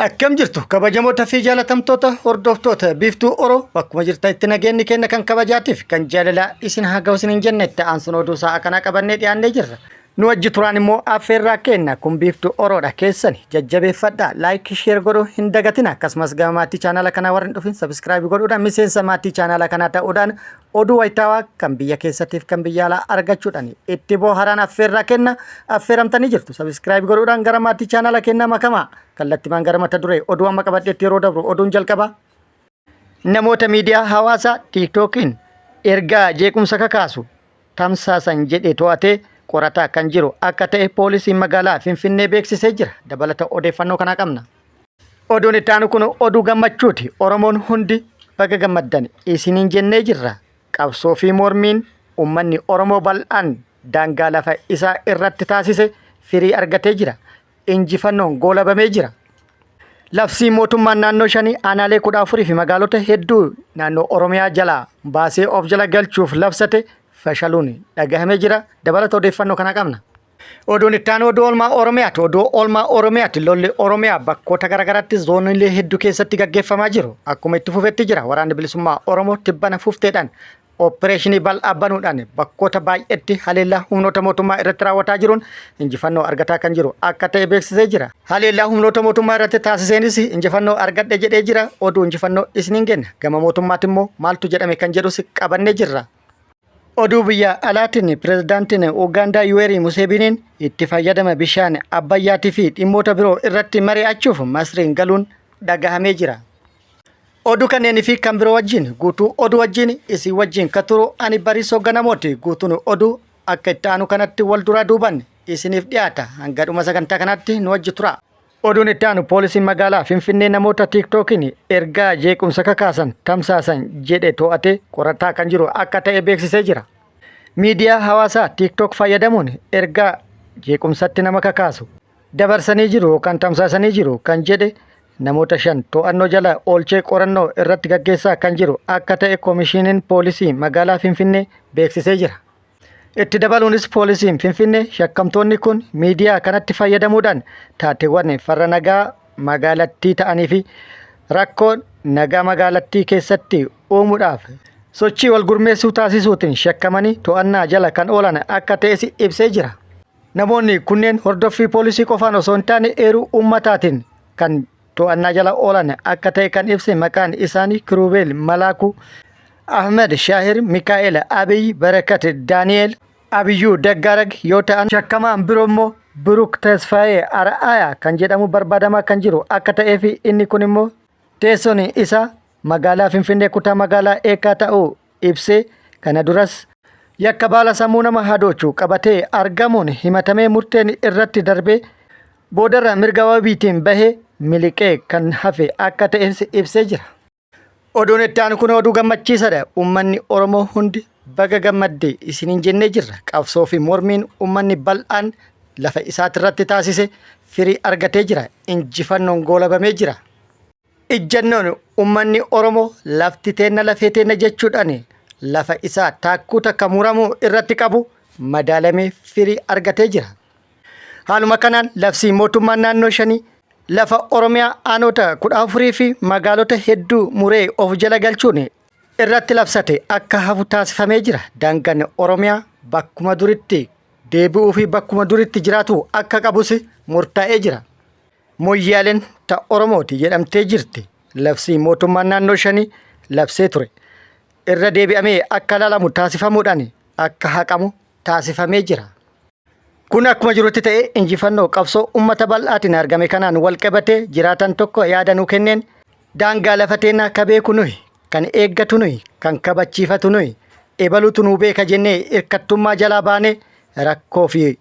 Akkam jirtu kabajamoota fi jaalatamtoota hordoftoota Biiftuu Oro, bakkuma jirtanitti nageenyi keenya kan kabajaatiif kan jaalalaa isin haa ga'u isin hin jenne. Itti aansuun oduu sa'a kanaa qabannee dhiyaannee jirra. Nu wajji turaan immoo affeerraa kenna. Kun Biiftuu Oroodha, keessani jajjabeeffadhaa, like, share godhuu hin dagatina. Akkasumas gama maatii chaanaala kanaa warri hin dhufin subscribe godhuudhaan miseensa maatii chaanaala kanaa ta'uudhaan oduu wayitaawaa kan biyya keessattiif kan biyya alaa argachuudhaan itti booharaan affeerraa kenna. Affeeramtanii jirtu. Subscribe godhuudhaan gara maatii chaanaala kennaa makamaa. Kallattimaan gara mata duree oduu amma qabadheetti yeroo dabru, oduun jalqabaa. Namoota miidiyaa hawaasaa TikTokiin ergaa jeequmsa kakaasu tamsaasan jedhe to'atee qorataa kan jiru akka ta'e poolisiin magaalaa Finfinnee beeksisee jira. Dabalata odeeffannoo kanaa qabna. Oduun itti aanu kun oduu gammachuuti. Oromoon hundi baga gammaddan isiniin jennee jirra. Qabsoo fi mormiin uummanni Oromoo bal'aan daangaa lafa isaa irratti taasise firii argatee jira. Injifannoon goolabamee jira. Labsii mootummaan naannoo shanii aanaalee 14 fi magaalota hedduu naannoo Oromiyaa jalaa baasee of jala galchuuf labsate fashaluun dhagahamee jira. Dabalata odeeffannoo kana qabna. Oduun itti aanu oduu oolmaa Oromiyaati. Oduu oolmaa Oromiyaati. Lolli Oromiyaa bakkoota garaagaraatti zoonilee hedduu keessatti gaggeeffamaa jiru. Akkuma itti fufetti jira. Waraanni Bilisummaa Oromoo tibbana fufteedhaan opereeshinii bal'aa banuudhaan bakkoota baay'eetti haleellaa humnoota mootummaa irratti raawwataa jiruun injifannoo argataa kan jiru akka ta'e beeksisee jira. Haleellaa humnoota mootummaa irratti taasiseenis injifannoo argadhe jedhee jira. Oduu injifannoo isiniin kenna. Gama mootummaatti immoo maaltu jedhame kan jedhus qabannee jirra. Oduu biyya alaatiin pirezidaantiin Ugaandaa Yuweerii Museeveniin itti fayyadama bishaan Abbayyaatii fi dhimmoota biroo irratti mari'achuuf Masriin galuun dhagahamee jira. Oduu kanneenii fi kan biroo wajjin, guutuu oduu wajjin isin wajjin ka turu ani Bariisoo Ganamooti. Guutuun oduu akka itti aanu kanatti wal duraa duuban isiniif dhiyaata. Hanga dhuma sagantaa kanaatti nu wajji tura. Oduun itti aanu poolisiin magaalaa Finfinnee namoota TikTokiin ergaa jeequmsa kakaasan tamsaasan jedhe to'atee qorataa kan jiru akka ta'e beeksisee jira. Miidiyaa hawaasaa TikTok fayyadamuun ergaa jeequmsatti nama kakaasu dabarsanii jiru yookaan tamsaasanii jiru kan jedhe namoota shan to'annoo jala oolchee qorannoo irratti gaggeessaa kan jiru akka ta'e koomishiniin poolisii magaalaa Finfinnee beeksisee jira. Itti dabaluunis poolisiin Finfinnee shakkamtoonni kun miidiyaa kanatti fayyadamuudhaan taateewwan farra nagaa magaalattii ta'anii fi rakkoo nagaa magaalattii keessatti uumuudhaaf sochii wal gurmeessuu taasisuutiin shakkamanii to'annaa jala kan oolan akka ta'es ibsee jira. Namoonni kunneen hordoffii poolisii qofaan osoo hin taane eeruu uummataatiin kan to'annaa jala oolan akka ta'e kan ibse, maqaan isaanii Kiruubeel Malaakuu, Ahmed Shaahir, Mikaa'el Abiy, Barakat Daani'el, Abiyyuu Daggaarag yoo ta'an, shakkamaan biroo immoo Biruk Tasfaayee Ara'aayaa kan jedhamu barbaadamaa kan jiru akka ta'ee fi inni kun immoo teessoon isaa magaalaa Finfinnee kutaa magaalaa Eekkaa ta'uu ibsee, kana duras yakka baala sammuu nama hadoochu qabatee argamuun himatamee murteen irratti darbee boodarra mirga wabiitiin bahee miliqee kan hafe akka ta'es ibsee jira. Oduun itti aanu kun oduu gammachiisadha. Uummanni Oromoo hundi baga gammadde isiniin jennee jirra. Qabsoo fi mormiin uummanni bal'aan lafa isaatirratti taasise firii argatee jira. Injifannoon goolabamee jira. Ijjannoon uummanni Oromoo lafti teenna lafee teenna jechuudhaan lafa isaa taakkuu takka muramuu irratti qabu madaalamee firii argatee jira. Haaluma kanaan labsii mootummaan naannoo shanii lafa Oromiyaa aanota 14 fi magaalota hedduu muree of jala galchuun irratti labsate akka hafu taasifamee jira. Daangaan Oromiyaa bakkuma duritti deebi'uu fi bakkuma duritti jiraatu akka qabus murtaa'ee jira. Moyyaaleen ta Oromooti jedhamtee jirti. Labsii mootummaan naannoo shanii labsee ture irra deebi'amee akka ilaalamu taasifamuudhaan akka haqamu taasifamee jira. Kun akkuma jirutti ta'ee, injifannoo qabsoo uummata bal'aatiin argame kanaan wal qabatee jiraatan tokko yaada nuu kenneen, daangaa lafa teennaa ka beeku nuyi, kan eeggatu nuyi, kan kabachiifatu nuyi, ebalutu nuu beeka jennee hirkattummaa jalaa baanee rakkoo fi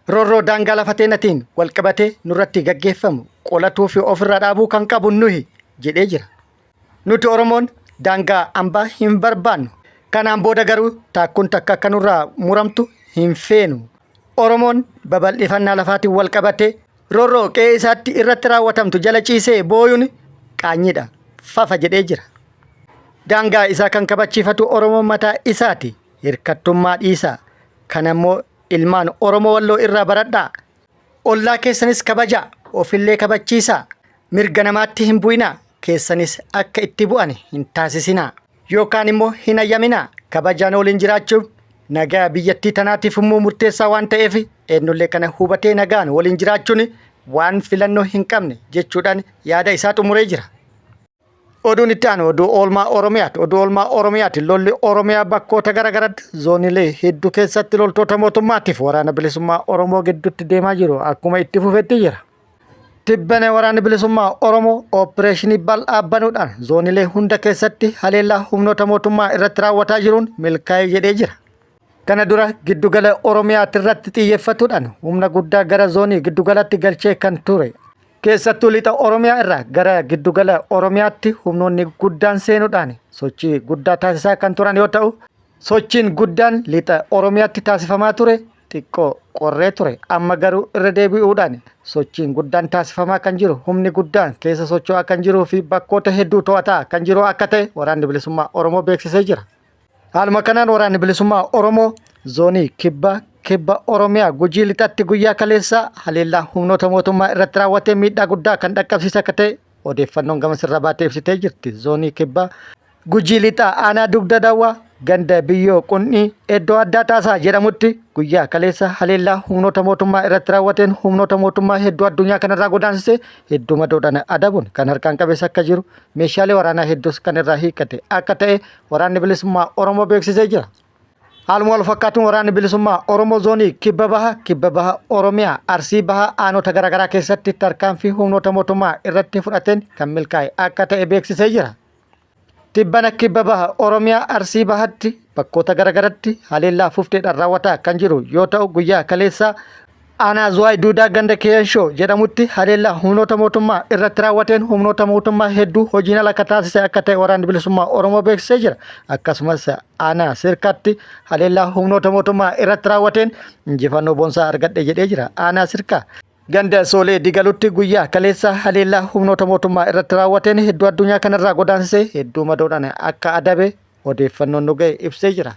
roorroo daangaa lafa teennatiin wal qabatee nurratti gaggeeffamu qolatuu fi ofirraa dhaabuu kan qabu nuyi jedhee jira. Nuti Oromoon daangaa ambaa hin barbaannu. Kanaan booda garuu taakkuun takka akka nurraa muramtu hin feenu. Oromoon babal'ifannaa lafaatiin wal qabatee roorroo qe'ee isaatti irratti raawwatamtu jala ciisee booyuun qaanyiidha. Fafa jedhee jira. Daangaa isaa kan kabachiifatu Oromoon mataa isaati. Hirkattummaa dhiisaa. Kana immoo ilmaan Oromoo Walloo irraa baradhaa. Ollaa keessanis kabajaa. Ofillee kabachiisaa. Mirga namaatti hin bu'inaa, keessanis akka itti bu'an hin taasisinaa yookaan immoo hin hayyaminaa. Kabajaan waliin jiraachuun nagaa biyyattii tanaatiif immoo murteessaa waan ta'eef eenyullee kana hubatee nagaan waliin jiraachuun waan filannoo hin qabne jechuudhaan yaada isaa xumuree jira. Oduun itti aanu oduu oolmaa Oromiyaati. Oduu oolmaa Oromiyaati. Lolli Oromiyaa bakkoota garaagaraatti zoonilee hedduu keessatti loltoota mootummaatiif waraana bilisummaa Oromoo gidduutti deemaa jiru akkuma itti fufetti jira. Tibbana waraanni bilisummaa Oromoo ooppireeshinii bal'aa banuudhaan zoonilee hunda keessatti haleellaa humnoota mootummaa irratti raawwataa jiruun milkaa'e jedhee jira. Kana dura giddugala Oromiyaatti irratti xiyyeeffatuudhaan humna guddaa gara zoonii giddugalatti galchee kan ture. Keessattuu lixa Oromiyaa irraa gara giddugala Oromiyaatti humnoonni guddaan seenuudhaan sochii guddaa taasisaa kan turan yoo ta'u, sochiin guddaan lixa Oromiyaatti taasifamaa ture xiqqoo qorree ture. Amma garuu irra deebi'uudhaan sochiin guddaan taasifamaa kan jiru, humni guddaan keessa socho'aa kan jiruu fi bakkoota hedduu to'ataa kan jiru akka ta'e Waraanni Bilisummaa Oromoo beeksisee jira. Haaluma kanaan Waraanni Bilisummaa Oromoo zoonii kibba kibba Oromiyaa Gujii lixatti guyyaa kaleessaa haleellaa humnoota mootummaa irratti raawwatee miidhaa guddaa kan dhaqqabsiise akka ta'e odeeffannoon gama sirra baatee ibsitee jirti. Zoonii kibba Gujii Lixaa Aanaa Dugda Dawwaa ganda Biyyoo Qunnii iddoo addaa Xaasaa jedhamutti guyyaa kaleessa haleellaa humnoota mootummaa irratti raawwateen humnoota mootummaa hedduu addunyaa kanarraa godaansise hedduu madoodhaan adabuun kan harkaan qabeessa akka jiru meeshaalee waraanaa hedduus kan irraa hiikkate akka ta'e waraanni bilisummaa Oromoo beeksisee jira. Haaluma wal fakkaatuun waraanni bilisummaa Oromoo zoonii kibba baha kibba baha Oromiyaa Arsii baha aanota garaagaraa keessatti tarkaanfii humnoota mootummaa irratti fudhateen kan milkaa'e akka ta'e beeksisee jira. Tibbana Kibba Baha Oromiyaa Arsii Bahatti bakkoota garagaratti haleellaa fufteedhaan raawwataa kan jiru yoo ta'u guyyaa kaleessaa aanaa Zuwaay Duudaa ganda Keeyashoo jedhamutti haleellaa humnoota mootummaa irratti raawwateen humnoota mootummaa hedduu hojiin ala akka taasise akka ta'e waraanni bilisummaa Oromoo beeksisee jira. Akkasumas aanaa Sirkaatti haleellaa humnoota mootummaa irratti raawwateen injifannoo boonsaa argadhe jedhee jira. Aanaa Sirkaa Ganda Soolee Digalutti guyyaa kaleessa haleellaa humnoota mootummaa irratti raawwateen hedduu addunyaa kanarraa godaansisee hedduu madoodhaan akka adabe odeeffannoon nu ga'e ibsee jira.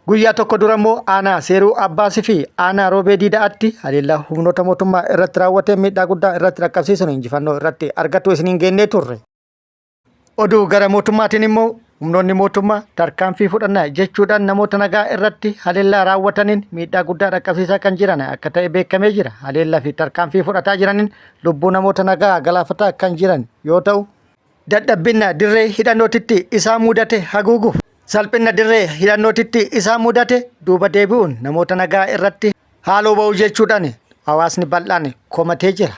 Guyyaa tokko dura immoo aanaa Seeruu Abbaasii fi aanaa Roobee Diida'aatti haleellaa humnoota mootummaa irratti raawwateen miidhaa guddaa irratti dhaqqabsiisuun injifannoo irratti argatu isiniin geennee turre. Oduu gara mootummaatiin immoo humnoonni mootummaa tarkaanfii fudhanna jechuudhaan namoota nagaa irratti haleellaa raawwataniin miidhaa guddaa dhaqqabsiisaa kan jiran akka ta'e beekamee jira. Haleellaa fi tarkaanfii fudhataa jiraniin lubbuu namoota nagaa galaafataa kan jiran yoo ta'u, dadhabbinna dirree hidhannootitti isaan mudate haguuguuf salphinna dirree hidhannootitti isaan mudate duuba deebi'uun namoota nagaa irratti haaloo ba'u jechuudhaan hawaasni bal'aan komatee jira.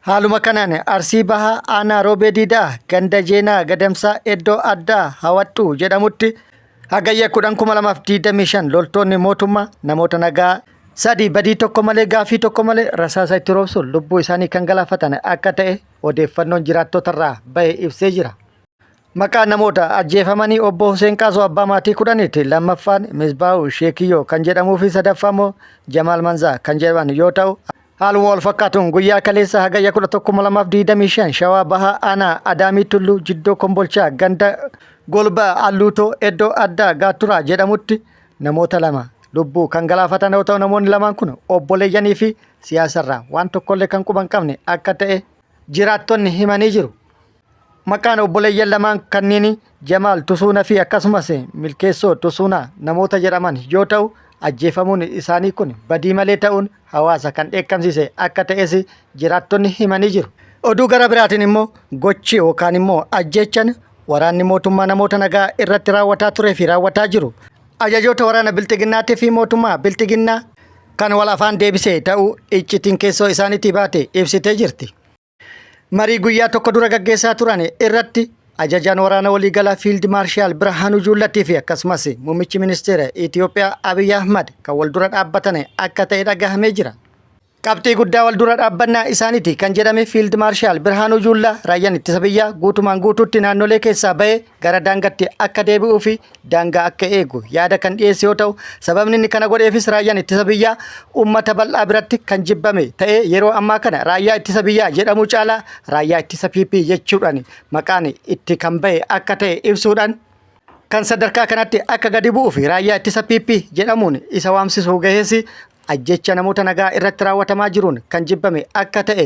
Haaluma kanaan Arsii Bahaa Aanaa Roobee Diidaa ganda Jeenaa Gadamsaa iddoo addaa Hawaxxuu jedhamutti Hagayya 10,2025 loltoonni mootummaa namoota nagaa sadii badii tokko malee gaaffii tokko malee rasaasa itti roobsuun lubbuu isaanii kan galaafatan akka ta'e odeeffannoon jiraattotarraa bahe ibsee jira. Maqaan namoota ajjeefamanii obbo Huseen Qaasoo abbaa maatii kudhaniiti. Lammaffaan Misbaahu Sheekiyyoo kan jedhamuu fi sadaffaa immoo Jamaal Manzaa kan jedhaman yoo ta'u, Haaluma wal fakkaatuun guyyaa kaleessa Hagayya 11,2025 Shawaa Bahaa Aanaa Adaamii Tulluu Jiddoo Kombolchaa ganda Golba Alluutoo iddoo addaa Gaatturaa jedhamutti namoota lama lubbuu kan galaafatan yoo ta'u namoonni lamaan kun obboleeyyanii fi siyaasarraa waan tokkollee kan quba hin qabne akka ta'e jiraattonni himanii jiru. Maqaan obboleeyyan lamaan kanniin Jamaal Tusuuna fi akkasumas Milkeessoo Tusuunaa namoota jedhaman yoo ta'u, ajjeefamuun isaanii kun badii malee ta'uun hawaasa kan dheekkamsiise akka ta'es jiraattonni himanii jiru. Oduu gara biraatiin immoo gochi yookaan immoo ajjeechan waraanni mootummaa namoota nagaa irratti raawwataa turee fi raawwataa jiru ajajoota waraana bilxiginnaatii fi mootummaa bilxiginnaa kan wal afaan deebise ta'uu iccitiin keessoo isaaniitii baate ibsitee jirti. Marii guyyaa tokko dura gaggeessaa turan irratti ajajaan waraana waliigalaa Fiild Maarshaal Birhaanuu Juullattii fi akkasumas muummichi ministeera Itoophiyaa Abiy Ahmad kan wal dura dhaabbatan akka ta'e dhagahamee jira. Qabxii guddaa wal dura dhaabbannaa isaaniiti kan jedhame Fiild Maarshaal Birhaanuu Juullaa raayyaan ittisa biyyaa guutumaan guutuutti naannolee keessaa bahee gara daangatti akka deebi'uu fi daangaa akka eegu yaada kan dhiyeesse yoo ta'u, sababni inni kana godheefis raayyaan ittisa biyyaa uummata bal'aa biratti kan jibbame ta'ee yeroo ammaa kana raayyaa ittisa biyyaa jedhamuu caalaa raayyaa ittisa PP jechuudhaan maqaan itti kan bahe akka ta'e ibsuudhaan kan sadarkaa kanatti akka gadi bu'uu fi raayyaa ittisa PP jedhamuun isa waamsisuu gahees ajjecha namoota nagaa irratti raawwatamaa jiruun kan jibbame akka ta'e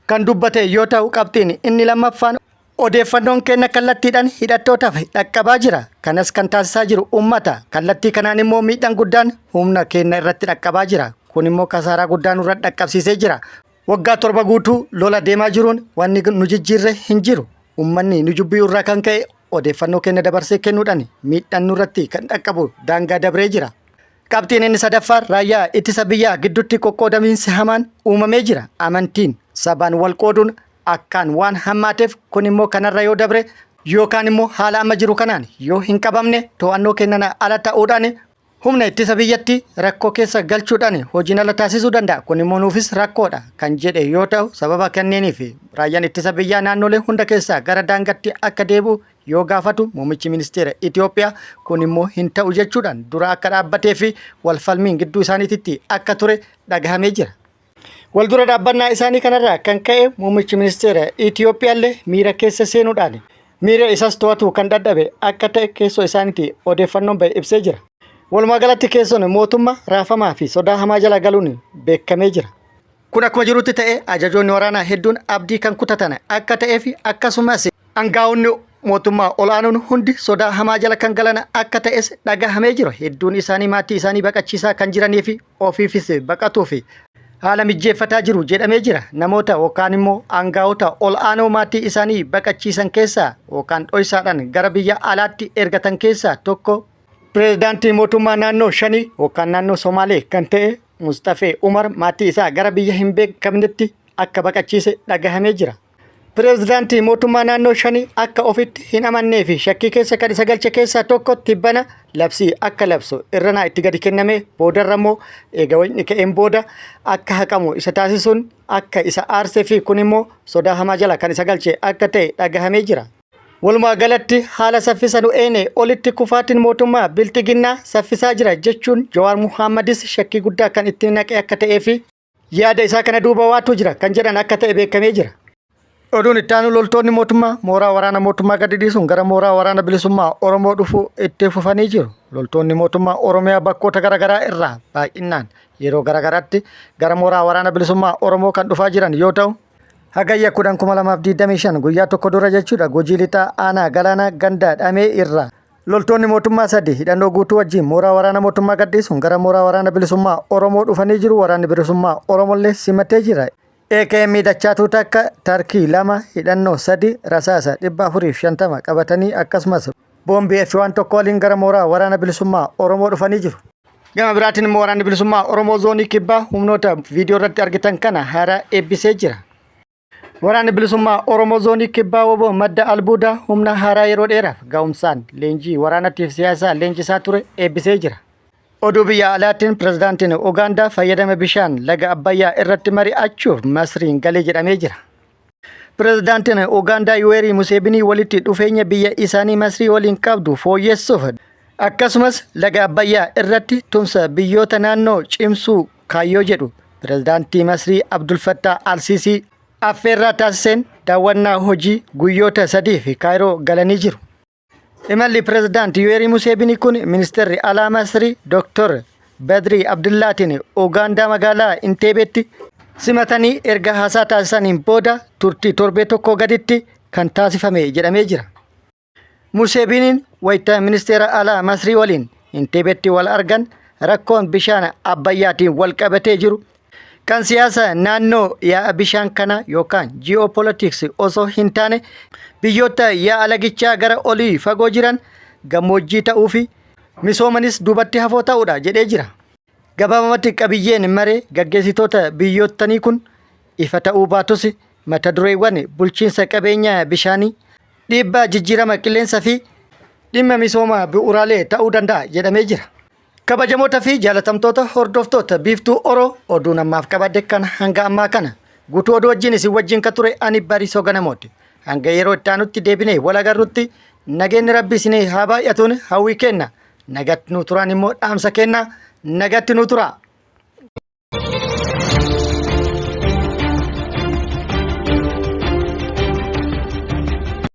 kan dubbate yoo ta'u qabxiin inni lammaffaan odeeffannoon keenya kallattiidhaan hidhattootaaf dhaqqabaa jira. Kanas kan taasisaa jiru uummata. Kallattii kanaan immoo miidhaan guddaan humna keenya irratti dhaqqabaa jira. Kun immoo kasaaraa guddaa nurra dhaqqabsiisee jira. Waggaa 7 guutuu lola deemaa jiruun wanni nu jijjiirre hin jiru. Uummanni nu jibbiyu irraa kan ka'e odeeffannoo keenya dabarsee kennuudhaan miidhaan nurratti kan dhaqqabu daangaa dabree jira. Qabxiin inni sadaffaan raayyaa ittisa biyyaa gidduutti qoqqoodamiinsi hamaan uumamee jira. Amantiin sabaan wal qooduun akkaan waan hammaateef kun immoo kanarra yoo dabre yookaan immoo haala amma jiru kanaan yoo hin qabamne to'annoo keenyaan ala ta'uudhaan humna ittisa biyyatti rakkoo keessa galchuudhaan hojiin ala taasisuu danda'a. Kun immoo nuufis rakkoodha kan jedhe yoo ta'u sababa kanneeniif raayyaan ittisa biyyaa naannolee hunda keessaa gara daangatti akka deebi'u yoo gaafatu muummichi ministeera Itoophiyaa kun immoo hin ta'u jechuudhaan dura akka dhaabbatee fi walfalmiin gidduu isaaniititti akka ture dhagahamee jira. Waldura dhaabbannaa isaanii kanarraa kan ka'e muummichi ministeera Itiyoophiyaallee miira keessa seenuudhaan miira isas to'atu kan dadhabe akka ta'e keessoo isaaniitii odeeffannoon ba'e ibsee jira. Walumaa galatti keessoon mootummaa raafamaa fi sodaa hamaa jala galuun beekamee jira. Kun akkuma jirutti ta'ee ajajoonni waraanaa hedduun abdii kan kutatan akka ta'ee fi akkasumas angaa'onni mootummaa ol'aanoon hundi sodaa hamaa jala kan galan akka ta'es dhagahamee jira. Hedduun isaanii maatii isaanii baqachiisaa kan jiranii fi ofiifis baqatuu fi haala mijjeeffataa jiru jedhamee jira. Namoota yookaan immoo angaa'ota ol'aanoo maatii isaanii baqachiisan keessaa yookaan dhoysaadhaan gara biyya alaatti ergatan keessaa tokko pireezidaantii mootummaa naannoo shanii yookaan naannoo Somaalee kan ta'e Musxafee Umar maatii isaa gara biyya hin beekamnetti akka baqachiise dhagahamee jira. Pireezidaantii mootummaa naannoo shanii akka ofitti hin amannee fi shakkii keessa kan isa galche keessaa tokko tibbana labsii akka labsu irranaa itti gadi kenname boodarra immoo eega wayni ka'een booda akka haqamu isa taasisuun akka isa aarsee fi kun immoo sodaa hamaa jala kan isa galche akka ta'e dhagahamee jira. Walumaa galatti haala saffisa nu eene olitti kufaatiin mootummaa bilxiginnaa saffisaa jira jechuun Jawaar Muhaammadis shakkii guddaa kan itti naqe akka ta'ee fi Yaada isaa kana duuba waatu jira kan jedhan akka ta'e beekamee jira. Oduun itti aanu loltoonni mootummaa mooraa waraana mootummaa gadi dhiisuun gara mooraa waraana bilisummaa Oromoo dhufuu itti fufanii jiru. Loltoonni mootummaa Oromiyaa bakkoota garaagaraa irraa baay'inaan yeroo garaagaraatti gara mooraa waraana bilisummaa Oromoo kan dhufaa jiran yoo ta'u, Hagayya 10,2025 guyyaa tokko dura jechuudha Gujii Lixaa aanaa Galaanaa ganda Dhamee irraa Loltoonni mootummaa sadi hidhannoo guutuu wajjin mooraa waraana mootummaa gadhiisuun gara mooraa waraana bilisummaa Oromoo dhufanii jiru. Waraanni bilisummaa Oromollee simatee jira. AKM dachaatuu takka tarkii 2 hidhannoo 3 rasaasa 450 qabatanii akkasumas boombii F1 tokko waliin gara mooraa waraana bilisummaa Oromoo dhufanii jiru. Gama biraatiin immoo waraanni bilisummaa Oromoo zoonii kibbaa humnoota viidiyoo irratti argitan kana haaraa eebbisee jira. Waraanni Bilisummaa Oromoo Zoonii Kibbaa wbo madda albuudaa humna haaraa yeroo dheeraaf ga'umsaan leenjii waraanatiif siyaasaa leenjisaa ture eebbisee jira. Oduu biyya alaatiin pirezidaantiin Ugaandaa fayyadama bishaan laga Abbayyaa irratti mari'achuuf Masriin galee jedhamee jira. Pirezidaantiin Ugaandaa Yuweerii Museevinii walitti dhufeenya biyya isaanii Masrii waliin qabdu fooyyessuuf akkasumas laga Abbayyaa irratti tumsa biyyoota naannoo cimsuu kaayyoo jedhu Pirezidaantii Masrii Abdul Fattah Al-Sisii affeerraa taasiseen daawwannaa hojii guyyoota sadiif Kaayiroo galanii jiru. Imalli Pirezidaant Yuweerii Museevinii kun Ministeerri Alaa Masrii Dr. Badrii Abdullaatiin Ugaandaa magaalaa Inteebeetti simatanii erga haasaa taasisaniin booda turtii torbee tokkoo gaditti kan taasifame jedhamee jira. Museeviniin wayita ministeera alaa Masrii waliin Inteebeetti wal argan rakkoon bishaan Abbayyaatiin wal qabatee jiru kan siyaasa naannoo yaa'a bishaan kanaa yookaan ji'oopolitiks osoo hin taane biyyoota yaa'a lagichaa gara olii fagoo jiran gammoojjii ta'uu fi misoomanis duubatti hafoo ta'uudha jedhee jira. Gabaabumatti qabiyyeen maree gaggeessitoota biyyoottanii kun ifa ta'uu baatus mata dureewwan bulchiinsa qabeenya bishaanii, dhiibbaa jijjiirama qilleensa fi dhimma misooma bu'uuraalee ta'uu danda'a jedhamee jira. Kabajamoota fi jaalatamtoota hordoftoota Biiftuu Oro oduun ammaaf qabadhe kan hanga ammaa kana. Guutuu oduu wajjin isin wajjin ka ture ani Bariisoo Ganamooti. Hanga yeroo itti aanutti deebinee wal agarrutti nageenyi Rabbi isinii haa baay'atuun hawwii kenna. Nagatti nuu turaan immoo dhaamsa kenna. Nagatti nuu turaa.